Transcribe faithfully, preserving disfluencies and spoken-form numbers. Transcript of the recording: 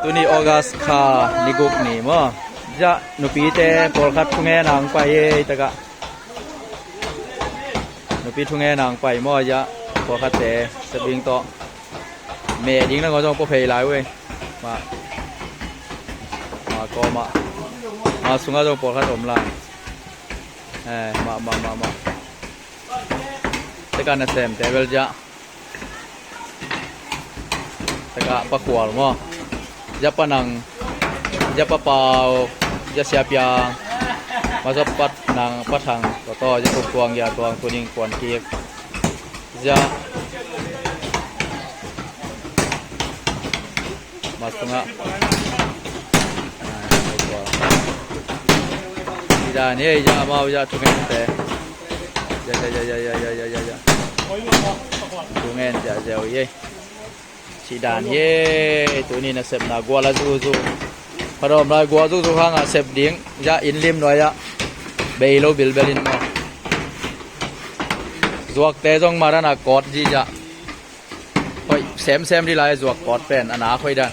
Tuni August kha ni guk ni maw. Zia nupite pawlkhat thungen ang pai ei takah. Nupi thungen ang pai maw, zia pawlkhatte sep ding tawh. Meh ding nangawn zong pua phei lai uh ei. Mah. Mah kawmah. Mah sungah zong pawlkhat om lai. Eh, mah, mah, mah, mah. Teka nasemte bel zia. Teka Pa Khual maw. Zia Pa Nang. Zia Pa Pau. Zia Sia Piang. Mah zia Pa Nang, Pa Thang. Tawh tawh, zia Khup Tuang, Gia Tuang, Tuning Kuan Kik. Zia. Mah sungah. Cih dan hi ei, zia amau zia thungen te. Zia, zia, zia. Thungen zia, zia uh hi ei. Cih dan hi ei, tuni nasepna gual a zuzu. Pha dawm lai gual zuzu hangah sep ding. Zia inn lim nuai ah. Bei lo bilbel in maw. Zuakte zong marana kawt zia. Hoih, semsem dih lai zuak kawt pen, a nak hoih dan.